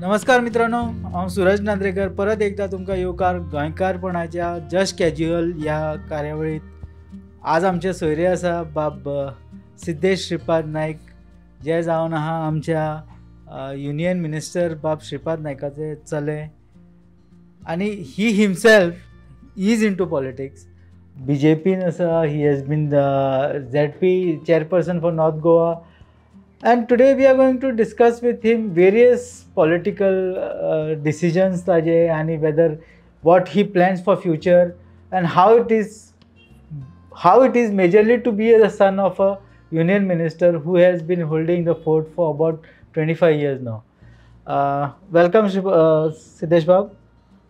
नमस्कार मित्रांनो, हांव सूरज नांद्रेकर परत एकदा तुमकां येवकार गोंयकारपणाच्या जस्ट कॅज्युअल ह्या कार्यावळीत. आज आमचे सोयरे आसा बाब सिद्धेश श्रीपाद नायक, जे जावन आहा आमच्या युनियन मिनिस्टर बाब श्रीपाद नायकाचे चले आनी he himself is into politics. B J pin आसा, he has been the ZP chairperson for North Goa. And today we are going to discuss with him various political decisions ताजे आणि whether what he plans for future and how it is majorly to be the son of a union minister who has been holding the fort for about 25 years now. Welcome, Siddesh Bab.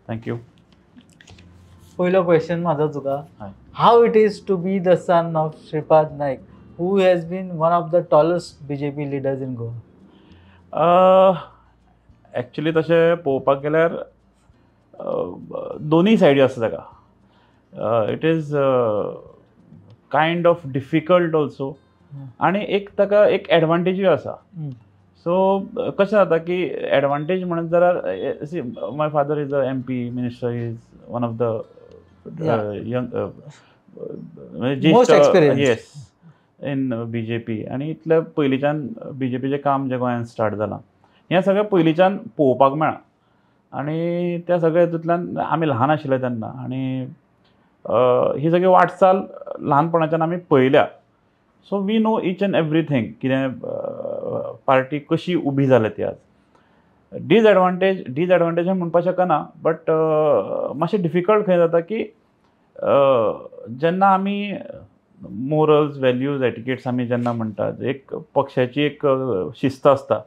Thank you. पयलो question म्हाजो तुका, हय. How it is to be the son of Shripad Naik, who has been one of the tallest BJP leaders in Goa? Actually तशें पळोवपाक गेल्यार दोनूय सायडी आसा ताका. It is kind of difficult also आनी एक ताका एक एडवांटेजूय आसा. सो कशें जाता की एडवांटेज म्हणत जाल्यार, see, my father is a MP minister, is one of the young Most experienced. Yes, in BJP. आनी इतले पयलींच्यान बी जे पीचें काम जें गोंयांत स्टार्ट जालां, हें सगळें पयलींच्यान पळोवपाक मेळ्ळां आनी त्या सगळ्या हितूंतल्यान आमी ल्हान आशिल्ले तेन्ना आनी ही सगळी वाटचाल ल्हानपणाच्यान आमी पळयल्या. So we know each and everything, कितें पार्टी कशी उबी जाल्या ती आज. डिसएडवांटेज, डिसएडवांटेज म्हणपाक शकना, बट मातशें डिफिकल्ट खंय जाता की जेन्ना आमी मोरल्स, वेल्यूज, एटिकेट्स आमी जेन्ना म्हणटात, एक पक्षाची एक शिस्त आसता,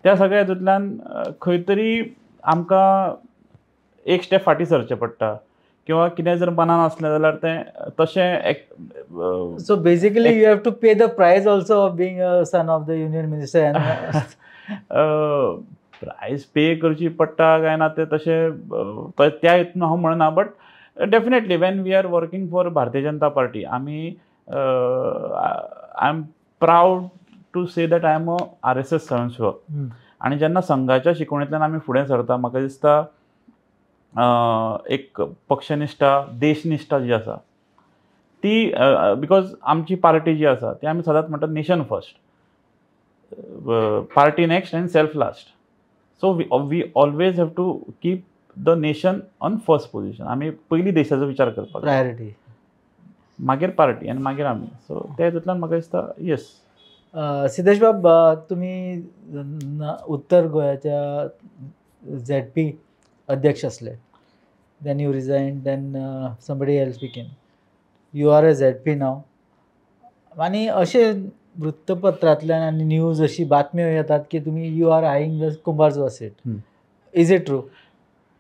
त्या सगळ्या हितूंतल्यान खंय तरी आमकां एक स्टेप फाटीं सरचें पडटा किंवा कितें जर मनान आसलें जाल्यार तें तशें एक So basically, you have to pay the price also of being a son of the union minister. And price pay करची पडटा काय ना तें तशें त्या हितून हांव म्हणना, but definitely when we are working for Bharatiya Janata Party, आमी, I am proud to say that I am a RSS स्वयंसेवक. आनी जेन्ना संघाच्या शिकवणींतल्यान आमी फुडें सरता, म्हाका दिसता एक पक्षनिश्ठा, देशनिश्ठा जी आसा ती, because आमची पार्टी जी आसा ती आमी सदांच म्हणटात, nation first, party next and self last. So we always have to keep the nation on first position. आमी पयलीं देशाचो विचार करपाक जाय. Priority. मागीर पार्टी आनी मागीर आमी. सो त्या हितूंतल्यान म्हाका दिसता, येस. सिद्धेश बाब, तुमी उत्तर गोव्याच्या झेड पी अध्यक्ष आसले, then you resign, then somebody else became. You are a ZP now. आनी अशें वृत्तपत्रांतल्यान आनी न्यूज अशी बातम्यो येतात की तुमी you are eyeing the Kumbharjua seat. Is it true?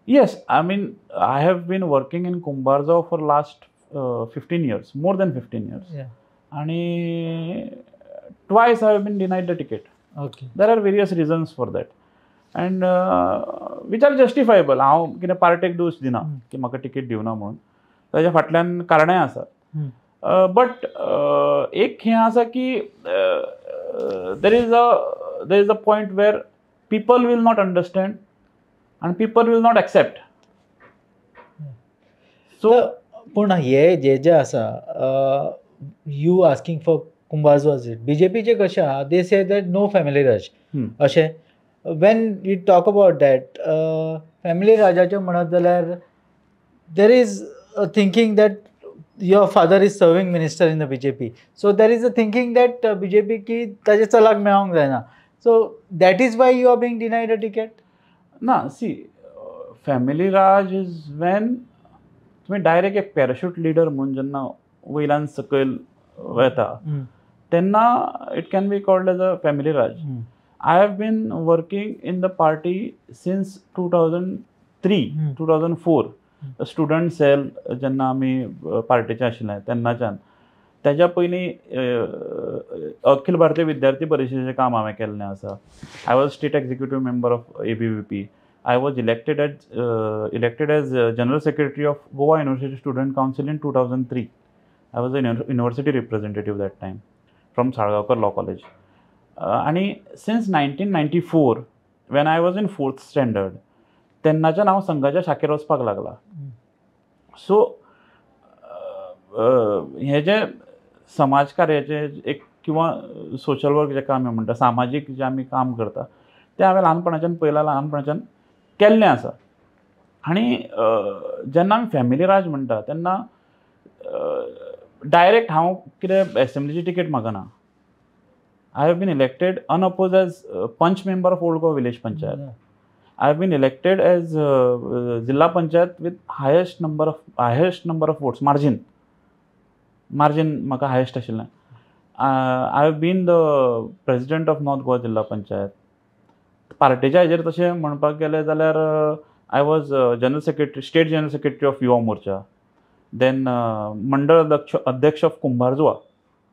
Yes, I mean, I have been working in Kumbharjua for last 15 years, more than 15 years. आणि twice I have been denied the ticket. There are various reasons for that and which are justifiable. हांव कितें पार्टेक दोश दिना की म्हाका ticket दिवना म्हणून. ताज्या फाटल्यान कारणांय आसात. बट एक हें आसा की there is a point where people will not understand आनी people will not accept. So पूण हे जे जे आसा, you asking for Kumbharjua seat, बीजेपीचे कशें आहा, they say that no family Raj. अशें when you talk about that family राजाचें म्हणत जाल्यार, there is a thinking that your father is serving minister in the BJP, so there is a thinking that BJP की ताजे चलाक मेळोंक जायना, so that is why you are being denied a ticket. ना, see, family Raj is when तुमी direct एक parachute leader म्हणून जेन्ना वयल्यान सकयल वेता तेन्ना it can be called as a family Raj. I have been working in the party since 2003, 2004. Student cell जेन्ना आमी पार्टीचे आशिल्ले तेन्नाच्यान. तेज्या पयलीं अखिल भारतीय विद्यार्थी परिशदेचें काम हांवें केल्लें आसा. I was state executive member of ABVP. I was elected as general secretary of Goa University Student Council in 2003. I was a university representative that time from Salgaocar Law College. आणि since 1994 When I was in fourth standard तेन्नाच्यान हांव संघाच्या शाखेर वचपाक लागला. So हें जें समाज कार्याचें एक किंवा सोशल वर्क जेका आमी म्हणटा, सामाजीक जें आमी काम करता तें हांवें ल्हानपणाच्यान पयलां, ल्हानपणाच्यान केल्लें आसा. आनी जेन्ना आमी फॅमिली राज म्हणटा तेन्ना डायरेक्ट हांव कितें एसेंब्लीची ticket मागना. I have been elected unopposed as panch member of Old Goa village panchayat. I have been elected as Zilla Panchayat with highest number of votes, margin म्हाका हायेस्ट आशिल्लें. I have been the president of North Goa Zilla Panchayat. पार्टेच्या हेजेर तशें म्हणपाक गेलें जाल्यार I was general secretary, state general secretary of Yuva Morcha, then मंडळ अध्यक्ष of Kumbharjua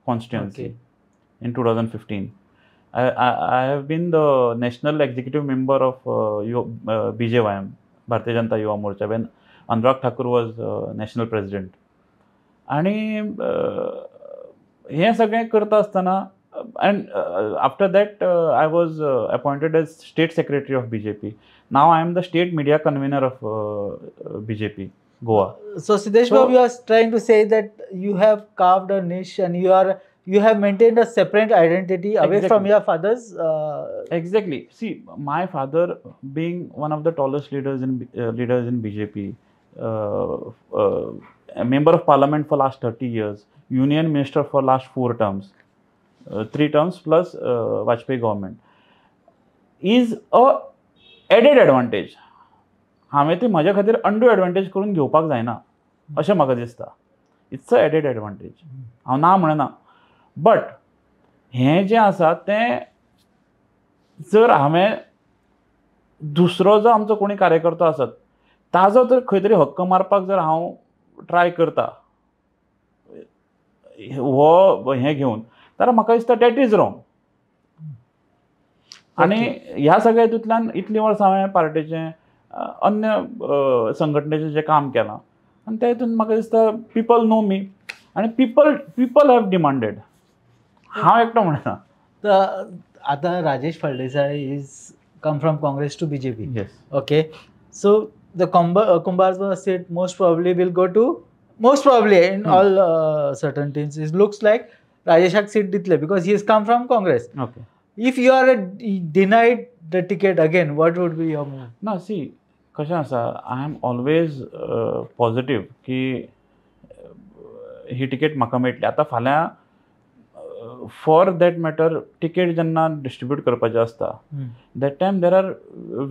constituency in 2015. I have been the national executive member of BJYM, Bharatiya Janata Yuva Morcha, when Anurag Thakur was national president. आनी हें सगळें करता आसतना, and after that I was appointed as state secretary of BJP. Now I am the state media convener of BJP Goa. So Siddesh Babu, you are trying to say that you have carved a niche and you have maintained a separate identity away from your father's. Exactly. See, my father being one of the tallest leaders in BJP, a member of parliament for last 30 years, union minister for last 4 terms, 3 terms plus Vajpayee government, is a added advantage. हांवें ती म्हज्या खातीर undo advantage करून घेवपाक जायना अशें म्हाका दिसता. It's a added advantage, हांव ना म्हणना, बट हें जें आसा तें जर हांवें दुसरो जो आमचो कोणी कार्यकर्तो आसत ताजो जर खंय तरी हक्क मारपाक जर हांव ट्राय करता हो हें घेवन, जाल्यार म्हाका दिसता that is wrong. आनी ह्या सगळ्या हितूंतल्यान इतलीं वर्सां हांवें पार्टेचें अन्य संघटनेचें जें काम केलां आनी त्या हितून म्हाका दिसता पिपल नो मी आनी पीपल have demanded. हांव एकटो म्हणना. आतां Rajesh Phaldesai is come from Congress to BJP. Yes. Okay, so the Kumbharjua seat most probably will go to, most probably in all certainties, it looks like राजेशाक seat दितले because he is come from Congress. Okay. If you are denied the ticket again, what would be your move? ना, C कशें आसा, I am always positive की ही ticket म्हाका मेळटली. आतां फाल्यां फॉर that matter ticket जेन्ना डिस्ट्रिब्यूट करपाचें आसता that time there are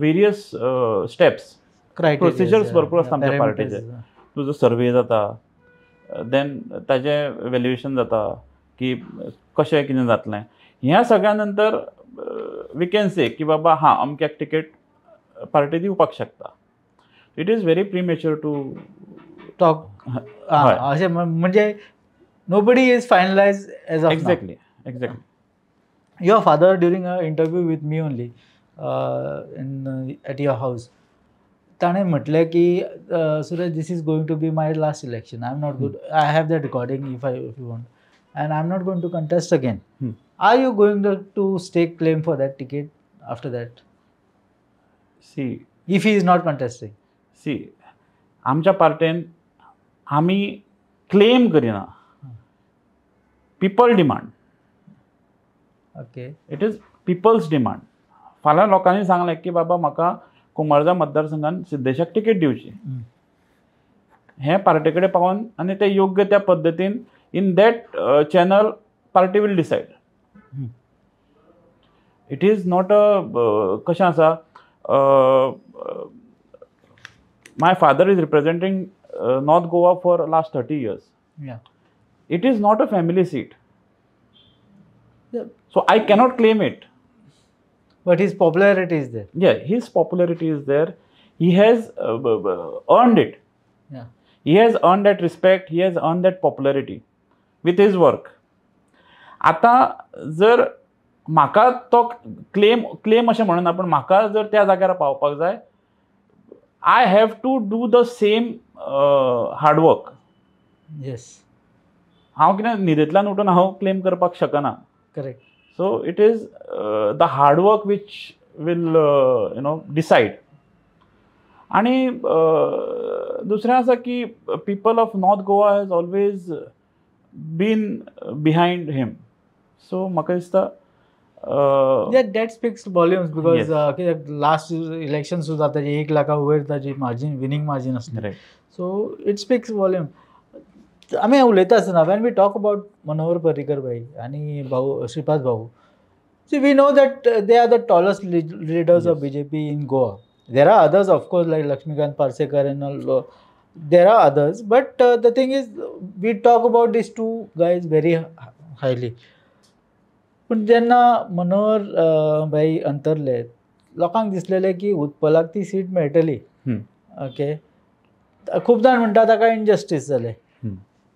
various steps, procedures भरपूर आसता आमच्या पार्टीचे. तुजो सर्वे जाता, देन ताजें वेल्युएशन जाता की कशें कितें जातलें. ह्या सगळ्या नंतर we can से की बाबा हां अमक्याक टिकेट पार्टी दिवपाक शकता. It is very premature to talk अशें, म्हणजे nobody is finalized as of now. Exactly, exactly. Your father during an interview with me only at your house, ताणें म्हटलें की Suraj, this is going to be my last election. I am not good, I have that recording if you want, and I am not going to contest again. Are you going to stake claim for that ticket after that? See, if he is not contesting. See, आमच्या पार्टेन आमी claim करिना, people demand. Okay, it is people's demand. फाल्यां लोकांनी सांगलें की बाबा म्हाका कुंभारजा मतदारसंघान सिद्धेशाक ticket दिवची, हें पार्टे कडेन पावोन आनी ते योग्य त्या पद्दतीन in that channel party will decide. It is not a कशें आसा, my father is representing North Goa for last 30 years. It is not a family seat, so I cannot claim it. But his popularity is there. Yeah, his popularity is there. He has earned it. Yeah. He has earned that respect. He has earned that popularity with his work. आता जर म्हाका तो claim अशें म्हणना, पण म्हाका जर त्या जाग्यार पावपाक जाय, I have to do the same hard work. Yes. हांव कितें न्हिदेंतल्यान उठून हांव क्लेम करपाक शकना. Correct. So it is the hard work which will you know decide. आनी दुसरें आसा की people of North Goa has always been behind him. So म्हाका दिसता that speaks volumes because कित्याक लास्ट इलेक्शन सुद्दां ताजे 1 लाखा वयर ताजी मार्जीन, विनींग मार्जीन आसली. So it speaks volume. आमी उलयता आसतना when we talk about Manohar Parrikar भाई आनी भाऊ श्रीपाद भाऊ, see we know that they are the tallest leaders of BJP in Goa. There are others of course like Laxmikant Parsekar and all, there are others, but the thing is we talk about these two guys very highly. पूण जेन्ना मनोहर भाई अंतरले, लोकांक दिसलेलें की उत्पलाक ती seat मेळटली. Okay, खूब जाण म्हणटा ताका इनजस्टीस जालें.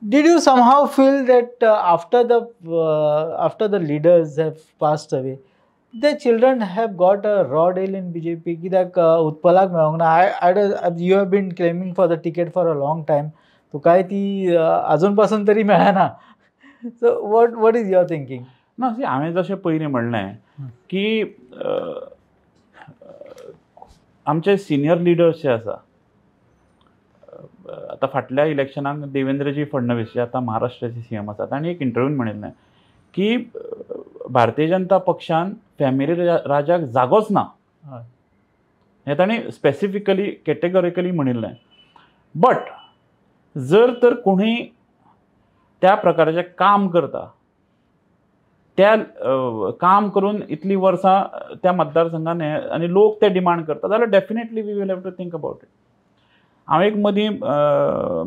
Did you somehow feel that after the leaders have passed away, the children have got a raw deal in BJP? कित्याक उत्पलाक मेळोंक ना. I you have been claiming for the ticket for a long time, तुकाय ती आजून पासून तरी मेळना. So what is your thinking? ना, सी हांवें जशें पयलीं म्हणलें की आमचे सिनियर लिडर्स जे आसा, आतां फाटल्या इलेक्शनाक देवेंद्रजी फडणवीस जे आतां महाराष्ट्राचे सी एम आसा, तांणी एक इंटरव्यून म्हणिल्लें की भारतीय जनता पक्षान फॅमिली राजाक जागोच ना, हें तांणी स्पेसिफिकली कॅटेगॉरिकली म्हणिल्लें. बट जर तर कोणी त्या प्रकाराचें काम करता, त्या काम करून इतलीं वर्सां त्या मतदारसंघान आनी लोक ते डिमांड करता जाल्यार definitely we will have to think about it. हांव एक मदीं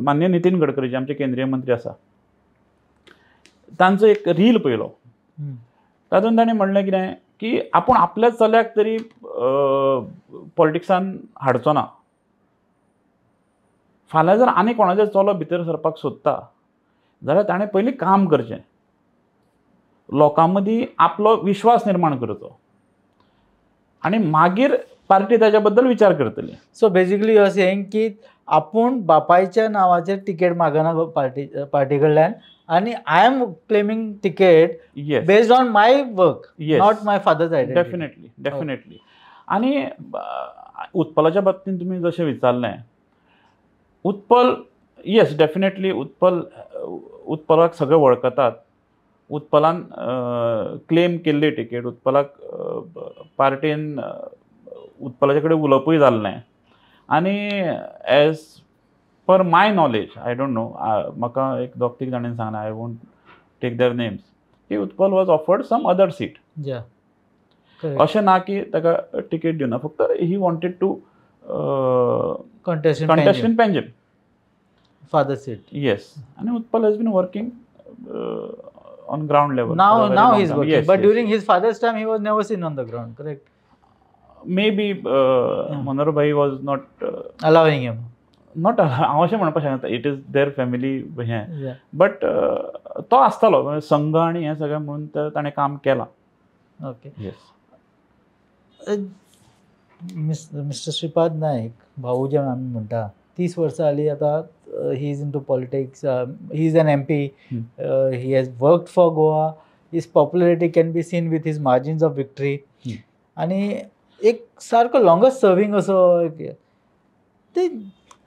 माननीय नितीन गडकरी जे आमचे केंद्रीय मंत्री आसा तांचो एक रील पळयलो, तातूंत ताणें म्हणलें कितें की आपूण आपल्या चल्याक तरी पॉलिटिक्सान हाडचो ना, फाल्यां जर आनी कोणाचो चलो भितर सरपाक सोदता जाल्यार ताणें पयलीं काम करचें, लोकां मदीं आपलो विश्वास निर्माण करचो आनी मागीर पार्टी ताच्या बद्दल विचार करतली. So basically you are saying की आपूण बापायच्या नांवाचेर तिकेट मागना पार्टी कडल्यान आनी I am claiming ticket based on my work, not my father's identity. Definitely, definitely. आनी उत्पलाच्या बाबतींत तुमी जशें विचारलें, उत्पल येस डेफिनेटली उत्पल, उत्पलाक सगळे वळखतात, उत्पलान क्लेम केल्ली टिकेट, उत्पलाक पार्टीन उत्पलाचे कडेन उलोवपूय जाल्लें. आनी as per my knowledge, I don't know, म्हाका एक दोग तीग जाणांनी सांगलें, I won't take their names, की Utpal was offered some other seat. अशें ना की ताका टिकेट दिवना, फक्त he wanted to contest in Panjim, father seat. Yes, आनी Utpal has been working on ground level. Now he is working, yes, but yes, during his father's time he was never seen on the ground, correct? Maybe Manohar bhai was not allowing him. Not हांव अशें म्हणपाक शकना, it is their family हें, but तो आसतालो संघ आनी हें सगळें म्हणून ताणें काम केलां. Okay, yes. Mister Shripad Naik भाऊ जे आमी म्हणटा, 30 वर्सां जालीं आतां he is into politics, he is an MP, he has worked for Goa, his popularity can be seen with his margins of victory. आनी एक सारको लॉंगेस्ट सर्वींग असो ते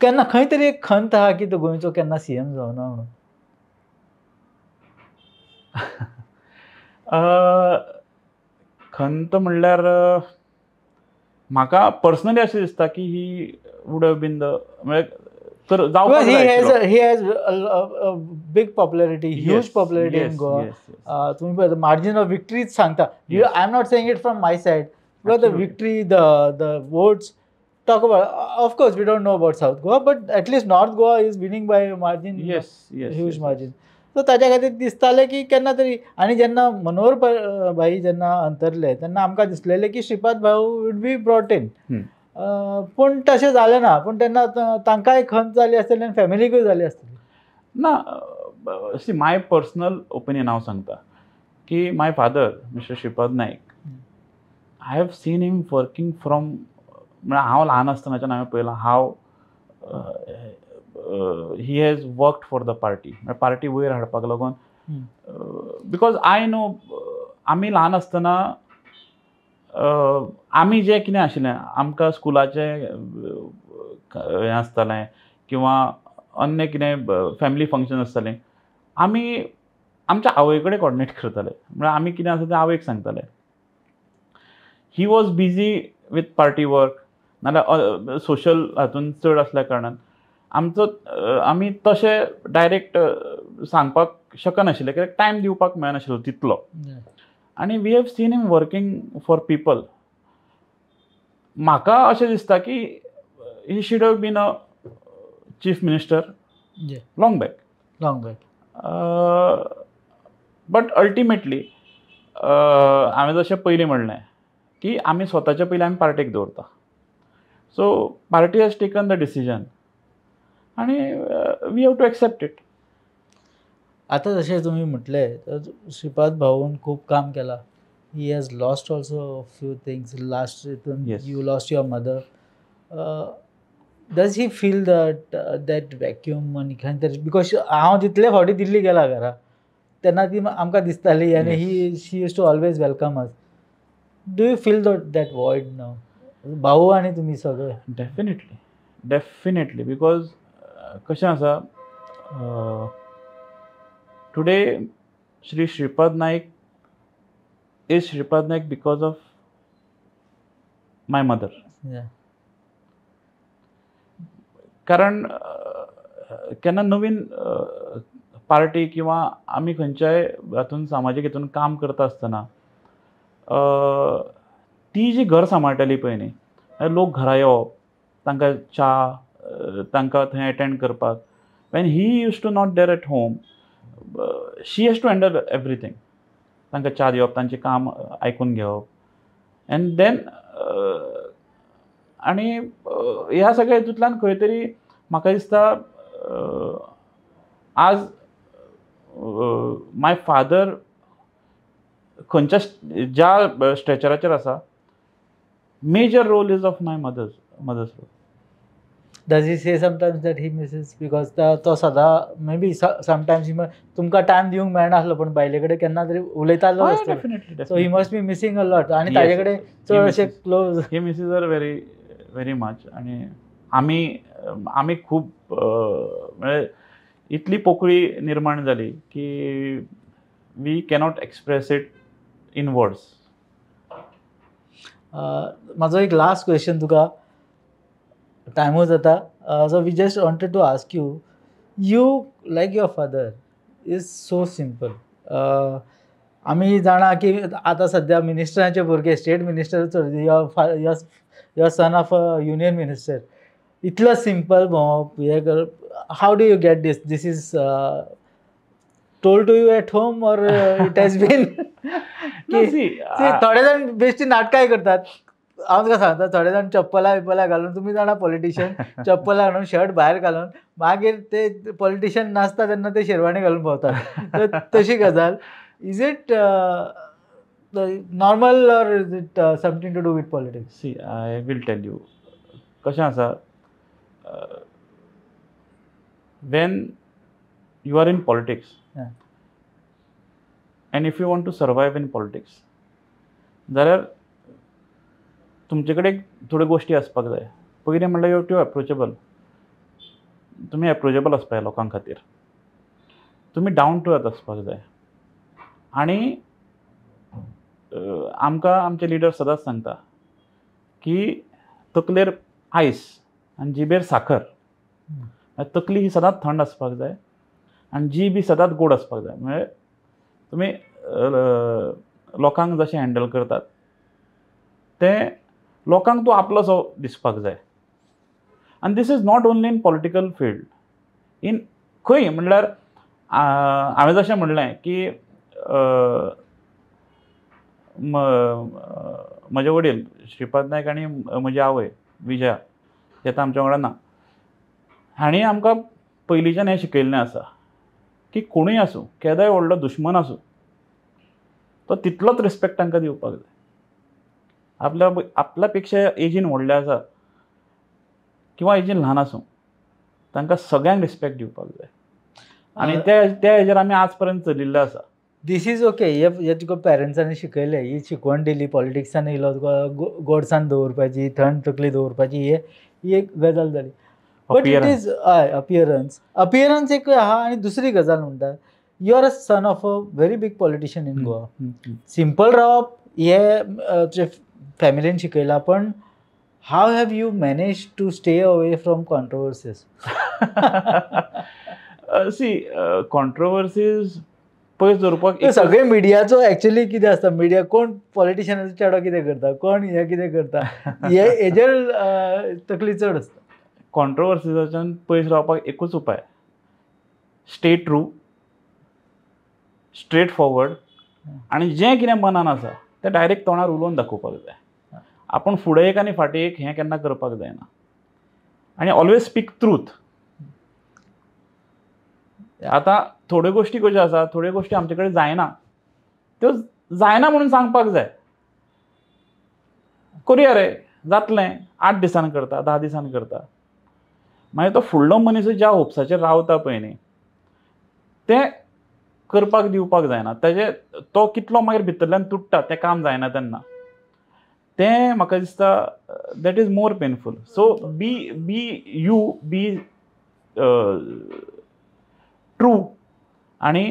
केन्ना खंय तरी एक खंत आहा की तो गोंयचो केन्ना सी एम जावना म्हणून. खंत म्हणल्यार म्हाका पर्सनली अशें दिसता की he would have been the, म्हळ्यार He has a big popularity, huge popularity in Goa. तुम्ही पळय मार्जिन ऑफ विक्ट्रीच सांगता. I am not saying it from my side, but the victory, the votes talk about. Of course we don't know about South Goa, but at least North Goa is winning by margin. Yes, yes, huge margin. So ताच्या खातीर दिसतालें की केन्ना तरी. आनी जेन्ना मनोहर भाई जेन्ना अंतरले तेन्ना आमकां दिसलेलें की श्रीपाद भाऊ वूड बी ब्रॉट इन, पूण तशें जालें ना. पूण तेन्ना तांकांय खंत जाली आसतली आनी फॅमिलीकूय जाली आसतली. ना, सी my personal opinion हांव सांगता की my father mister Shripad Naik, I have seen him working from, म्हळ्यार हांव ल्हान आसतनाच्यान हांवें पळयलां how he has worked for the party, म्हळ्यार पार्टी वयर हाडपाक लागून. Because I know आमी ल्हान आसतना आमी जें कितें आशिल्लें आमकां स्कुलाचें हें आसतालें किंवा अन्य कितें फॅमिली फंक्शन आसतालें, आमी आमच्या आवय कडेन कॉर्डिनेट करताले. म्हळ्यार आमी कितें आसा तें आवयक सांगताले. He was busy with party work नाल्यार सोशल हातून चड आसल्या कारणान आमचो आमी तशें डायरेक्ट सांगपाक शकनाशिल्ले कित्याक टायम दिवपाक मेळनाशिल्लो तितलो. आनी we have seen him working for people. म्हाका अशें दिसता की he should have been a chief minister long back. Long back. But ultimately हांवें जशें पयलीं म्हणलें की आमी स्वताच्या पयलीं आमी पार्टेक दवरता. So party has taken the decision आनी we have to accept it. आतां जशें तुमी म्हटलें तर श्रीपाद भाऊन खूब काम केलां. He has lost also few things last हितून. You lost your mother. Does he feel that that vacuum? आनी खंय तरी, because हांव जितले फावटी दिल्ली गेला घरा तेन्ना ती आमकां दिसताली आनी he she used to always welcome us. Do you feel that void now, भाऊ आनी तुमी सगळे? Definitely, definitely. Because कशें आसा, today Shri Shripad Naik is Shripad Naik because of my mother. कारण केन्ना नवीन पार्टी किंवा आमी खंयच्याय हातून सामाजीक हितून काम करता आसतना ती जी घर सांबाळटाली पळय न्ही, लोक घरा येवप, तांकां च्या, तांकां थंय एटेंड करपाक. When he used to not there at home, she has to handle everything. तांकां च्या दिवप, तांचें काम आयकून घेवप, एंड then आनी ह्या सगळ्या हितूंतल्यान खंय तरी म्हाका दिसता आज my father खंयच्या ज्या स्ट्रेचराचेर आसा, major role is of my mother's role. Does he say sometimes that he misses? Because तो सदां मे बी समटायम्स तुमकां टायम दिवंक मेळनासलो पूण बायले कडेन केन्ना तरी उलयतालो. Definitely. So he must be missing a lot. आनी ताजे कडेन चड अशें close. He misses her very very much. आनी आमी आमी खूब म्हळ्यार इतली पोकळी निर्माण जाली की we cannot express it in words. म्हाजो एक लास्ट क्वेश्चन तुका, टायमूय जाता. So we just wanted to ask you, you like your father is so simple. आमी जाणा की आतां सद्या मिनिस्टरांचे भुरगे, स्टेट मिनिस्टर चड, your son of a union minister, इतलो सिंपल भोंवप हें करप, how do you get this? This is told to you at home or it has been? थोडे जाण बेश्टी नाटकांय करतात. हांव तुका सांगता, थोडे जाण चप्पलां बिप्पलां घालून, तुमी जाणा पॉलिटिशियन, चप्पलां घालून शर्ट भायर घालून, मागीर ते पॉलिटिशियन नासता तेन्ना ते शेरवाणी घालून भोंवतात. तर तशी गजाल, is it normal or is it something to do with politics? See, I will tell you कशें आसा, when you are in politics and if you want to survive in politics जाल्यार तुमचे कडेन थोड्यो गोश्टी आसपाक जाय. पयलीं म्हणल्यार you to approachable, तुमी एप्रोचेबल आसपाक जाय लोकां खातीर, तुमी डावन टू अर्थ आसपाक जाय. आनी आमकां आमचे लिडर सदांच सांगता की तकलेर आयस आनी जिबेर साखर. तकली ही सदांच थंड आसपाक जाय आनी जीब ही सदांच गोड आसपाक जाय. म्हणजे तुमी लोकांक जशें हँडल करतात तें लोकांक तूं आपलोसो दिसपाक जाय. आनी this is not only in political field, in खंय म्हणल्यार हांवें जशें म्हणलें की म्हजे वडील श्रीपाद नायक आनी म्हजी आवय विजया, ते आतां आमच्या वांगडा ना, हांणी आमकां पयलींच्यान हें शिकयल्लें आसा की कोणूय आसूं, केदोय व्हडलो दुश्मन आसूं, तो तितलोच रिस्पेक्ट तांकां दिवपाक जाय. आपल्या आपल्या पेक्षा एजीन व्हडले आसा किंवा एजीन ल्हान आसूं, तांकां सगळ्यांक रिस्पेक्ट दिवपाक जाय. आनी त्या हेजेर आमी आज पर्यंत चलिल्ले आसा. This is okay. हे तुका पेरंट्सांनी शिकयलें, ही शिकवण दिली, पॉलिटिक्सान येयलो तुका गोडसान दवरपाची, थंड तकली दवरपाची, ही एक गजाल जाली. बट it is हय अपियरन्स, अपियरन्स एक आहा. आनी दुसरी गजाल म्हणटा, you are a son of a very big politician in Goa. Simple रावप हे तुजे फॅमिलीन शिकयलां, पण how have you manage to stay away from controversies? See, controversies पयस दवरपाक सगळे मिडियाचो एक्चुअली कितें आसता, मिडिया कोण पॉलिटिशियनाचो चेडो कितें करता, कोण हें कितें करता, हे हेजेर तकली चड आसता. कॉन्ट्रोवर्सीजाच्यान पयस रावपाक एकूच उपाय, स्टे ट्रू, स्ट्रेट फॉरवर्ड, आनी जें कितें मनान आसा तें डायरेक्ट तोंडार उलोवन दाखोवपाक जाय. आपूण फुडें एक आनी फाटीं एक हें केन्ना करपाक जायना. आनी ऑलवेज स्पीक ट्रूथ. आतां थोड्यो गोश्टी कश्यो आसा, थोड्यो गोश्टी आमचे कडेन जायना, त्यो जायना म्हणून सांगपाक जाय. करुया रे, जातलें, 8 दिसान करता, 10 दिसान करता. मागीर तो फुडलो मनीस ज्या होप्साचेर रावता पळय न्ही, तें करपाक दिवपाक जायना. तेजे तो कितलो मागीर भितरल्यान तुट्टा, तें काम जायना तेन्ना, तें म्हाका दिसता that is more painful. So be be you, be true आनी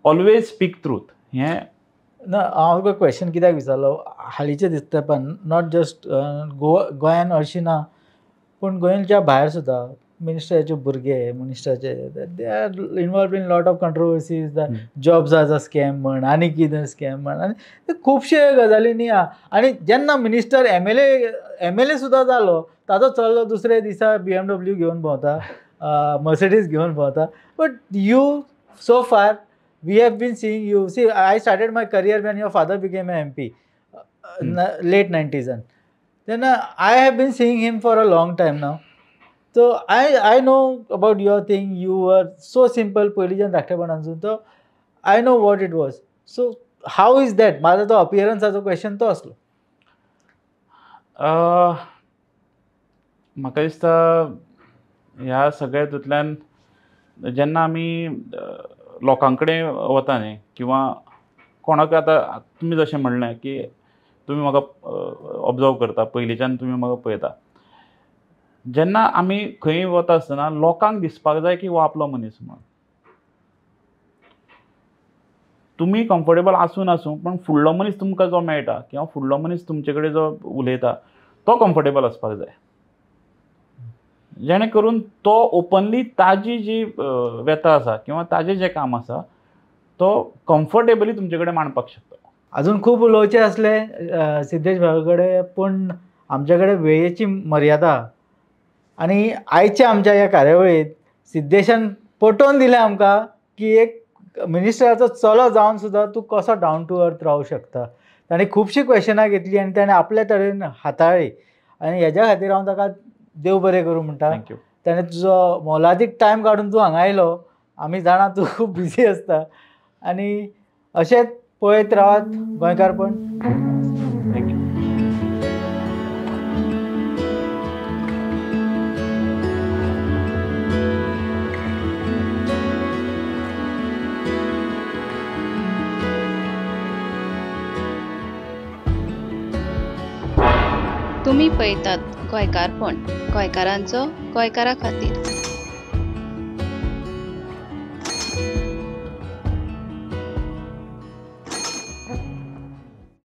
ऑलवेज स्पीक ट्रूथ. हें ना, हांव तुका क्वेश्चन कित्याक विचारलो, हालींच्या दिसता पण not just Goa, गोंयान अशी ना, पूण गोंयच्या भायर सुद्दां मिनिस्टराचे भुरगे, मिनिस्टराचे they are involved in lot of controversies, जॉब्साचो scam म्हण आनी कितें स्कॅम म्हण, आनी खुबशे गजालींनी आहा. आनी जेन्ना मिनिस्टर एम एल ए सुद्दां जालो, ताजो चलो दुसऱ्या दिसा BMW घेवन भोंवता, मर्सिडीज घेवन भोंवता. But you so far we have been seeing you. See, I started my career when your father became a MP, late 90s. Then I have been seeing him for a long time now. So I know about your thing. You were so simple, पयलींच्यान धाकटेपणानसून. So I know what it was. So how is that? माझा तो अपियरन्साचो question तो असलो. म्हाका दिसता ह्या सगळ्या हितूंतल्यान जेन्ना आमी लोकां कडेन वता न्ही, किंवां कोणाक, आतां तुमी जशें म्हणलें की तुमी म्हाका ऑब्जर्व करता, पयलींच्यान तुमी म्हाका पळयता, जेन्ना आमी खंय वता आसतना लोकांक दिसपाक जाय की हो आपलो मनीस म्हणून. तुमी कम्फर्टेबल आसूं नासूं, पूण फुडलो मनीस तुमकां जो मेळटा किंवा फुडलो मनीस तुमचे कडेन जो उलयता तो कम्फर्टेबल आसपाक जाय, जेणे करून तो ओपनली ताजी जी व्यथा आसा किंवा ताजें जें काम आसा तो कम्फर्टेबली तुमचे कडेन मांडपाक शकता. अजून खूब उलोवचें आसलें सिद्धेश भावा कडेन, पूण आमचे कडेन वेळेची मर्यादा. आनी आयच्या आमच्या ह्या कार्यावळींत सिद्धेशान पटोवन दिलें आमकां की एक मिनिस्टराचो चलो जावन सुद्दां तूं कसो डावन टू अर्थ रावूं शकता. ताणें खुबशीं क्वेशनां घेतलीं आनी ताणें आपल्या तरेन हाताळ्ळीं, आनी हेज्या खातीर हांव ताका देव बरें करूं म्हणटा. Thank you. ताणें तुजो मोलादीक टायम काडून तूं हांगा आयलो. आमी जाणा तूं खूब बिजी आसता. आनी अशेंच पळयत रावात गोंयकारपण. Thank you. तुमी पळयतात गोंयकारपण, गोंयकारांचो गोंयकारा खातीर.